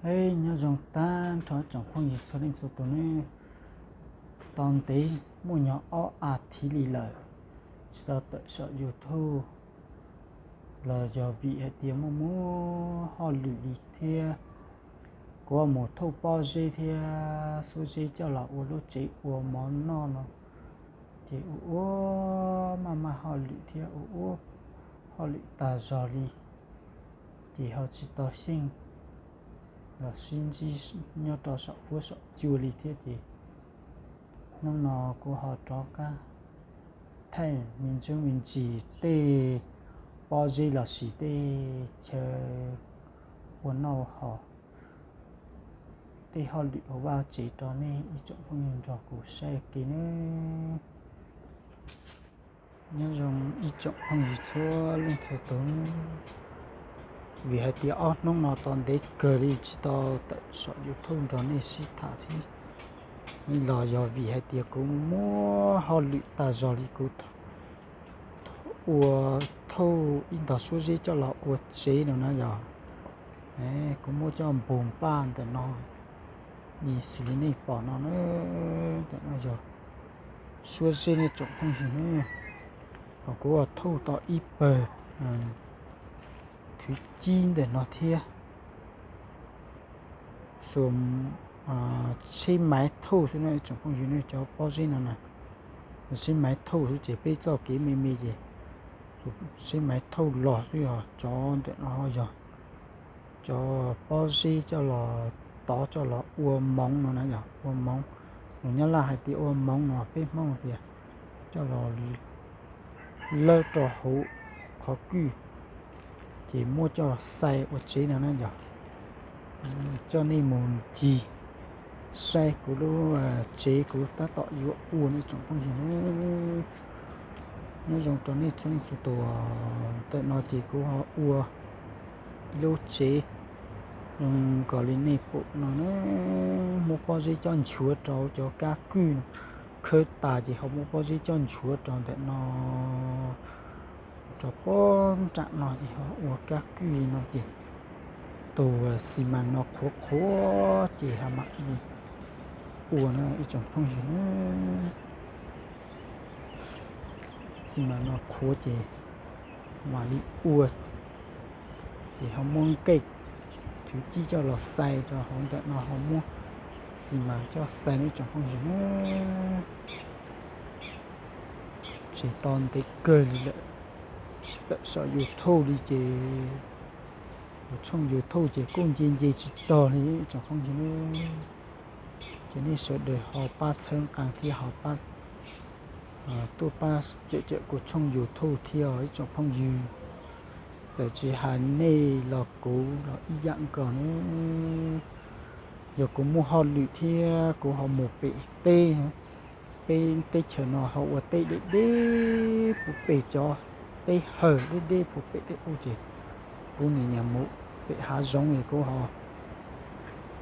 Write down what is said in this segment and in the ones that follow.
Eb, nyob zoo tag nrho tsoom phooj ywg txhua leej txhua tus nawb. Tau ntev muaj nyog ob as thiv li lawm tsis tau tawm saum YouTube los yog vim hais tias muaj muaj hauj lwm li thiab. Kuv mus thauj pob zeb thiab xuab zeb coj los ua lub tsev ua mov noj no, ces ua ua maj maj hauj lwm thiab ua ua hauj lwm tag zog li, ces ho tsis tau xyeej los sib ntsib nyob rau saum huab saum cua li thiab. Ces hnub no kuv ho rov qab thaij me ntsuj me ntsis tej pob zeb los sis tej chaw ua noj haus, tej hauj lwm hauv vaj tsev rau nej ib tsoom phooj ywg nrog kuv saib ua ke nawb. Nyob zoo ib tsoom phooj ywg txhua leej txhua tus, vim hais tias ob hnub no tau ntev kawg li tsis tau tawm saum YouTube nrog nej sib tham thiab los yog vim hais tias kuv muaj hauj lwm tag zog li. Kuv ua thauj ib ntog xuab zeb coj los ua tsev no na yog, kuv muab coj npog npaj ntawm no, xws li nej pom no na, ntawm no yog xuab zeb nej tsoom phooj ywg na. Ho kuv ua thauj tau ib pawg thwv cib ntawm no thiab, xuas tsheb maiv thauj xwb no ib tsoom phooj ywg ne. Cov pob zeb no na, tsheb maiv thauj xwb ces peb txoj kev me me ces tsheb maiv thauj los xwb. Yog cov ntawm no ho yog cov pob zeb coj los tov coj los ua moov no na yog, ua moov. Lus Nyab Laj hais tias ua moov no, peb Hmoob tias coj los lawb rau hauv qhov kwj, ces muab coj xais ua tsev no na yog. Coj nej mus ncig saib kuv lub tsev kuv tab tom yuav ua no tsoom phooj ywg na. Nyob zoo rau nej txhua leej txhua tus, ntawm no ces kuv ho ua ib lub tsev zoo nkaus li nej pom no na, muab pob zeb coj nchuav rau cov kab kwj no, khawb tas ces ho muab pob zeb coj nchuav rau ntawm no, rau pob nram no ces ho ua kab kwj li no ces tus xi mas no qhuav qhuav ces ho mam li ua na ib tsoom phooj ywg na. Xi mas no qhuav ces mam li ua, ces ho muab nqaij thwv cib coj los xais rau hauv ntawm no, ho muab xi mas coj xais na ib tsoom phooj ywg na. Tsis tau ntev kawg li lawm tsis tawm saum YouTube li ces kuv tshooj YouTube ces kuj nce nce tsis tog li ib tsoom phooj ywg na. Ces nej sawv daws ho pab txhawb nqa thiab ho pab tuaj pab cawm cawm kuv tshooj YouTube thiab ib tsoom phooj ywg. Txawm tsis hais nej los kuv los ib yam nkaus na. Yog kuv muaj hauj lwm thiab kuv ho mus pem teb, peb teb chaws no ho ua teb deb deb puag pem cov teb hawm deb deb puag pem tej ub ces kuv nim nyiam mus pem hav zoov es kuv ho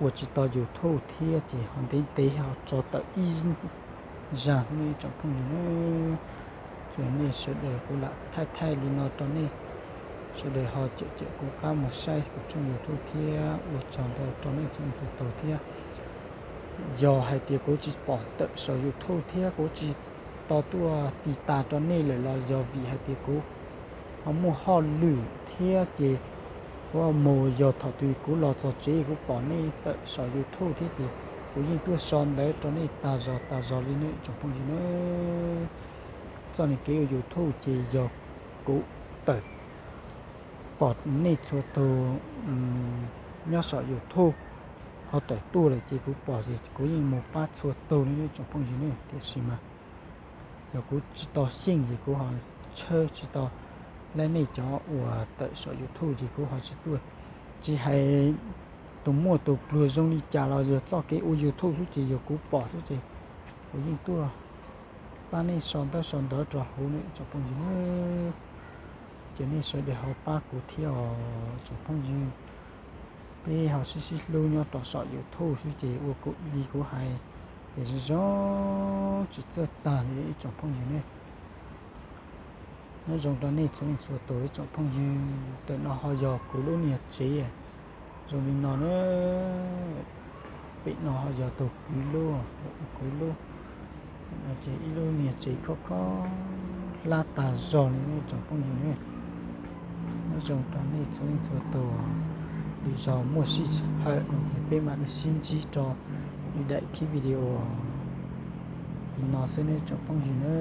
ua tsis tau YouTube thiab ces ho ntev ntev ho tso tawm ib zag ne ib tsoom phooj ywg na. Ces nej sawv daws kuv lam thaij thaij li no rau nej sawv daws ho cawm cawm kuv qab mus saib kuv tshooj YouTube thiab ua tsaug ntau rau nej txhua tus thiab. Yog hais tias kuv tsis pom tawm saum YouTube thiab kuv tsis tau tuaj tiv tas rau nej lawm los yog vim hais tias kuv ho muaj hauj lwm thiab ces kuv mus yog thaum twg kuv los txog tsev kuv pom nej tawm saum YouTube thiab ces kuv yeej tuaj so ntawv rau nej tag zog tag zog li ne ib tsoom phooj ywg na. Txoj niag kev ua YouTube ces yog kuv tawm pom nej txhua tus nyob saum YouTube ho tawm tuaj lawm ces kuv pom ces kuv yeej mus pab txhua tus li ne ib tsoom phooj ywg ne. Tiam sis mas yog kuv tsis tau xyeej ces kuv ho tshawb tsis tau lab nej cov uas tawm saum YouTube ces kuv ho tsis tuaj. Tsis hais tus muaj tus pluag zoo li cas los yog txoj kev ua YouTube xwb ces yog kuv pom xwb ces kuv yeej tuaj pab nej sau ntaub sau ntawv rau hauv ne ib tsoom phooj ywg na. Ces nej sawv daws ho pab kuv thiab os tsoom phooj ywg. Peb ho sib sib hlub nyob rau saum YouTube xwb ces ua kuv li kuv hais ces zoo zoo tsis txawj tag li ib tsoom phooj ywg ne. Nyob zoo rau nej txhua leej txhua tus ib tsoom phooj ywg, ntawm no ho yog kuv lub niag tsev, Zoo li no na, pem no ho yog tus kwv lub, tus kwv lub. No ces ib lub niag tsev khob khob hlab tag zog li nej tsoom phooj ywg ne. Nyob zoo rau nej txhua leej txhua tus, lwm zaus muaj sij hawm no ces peb mam li sib ntsib rau lwm daim clip video li no xwb nej tsoom phooj ywg na.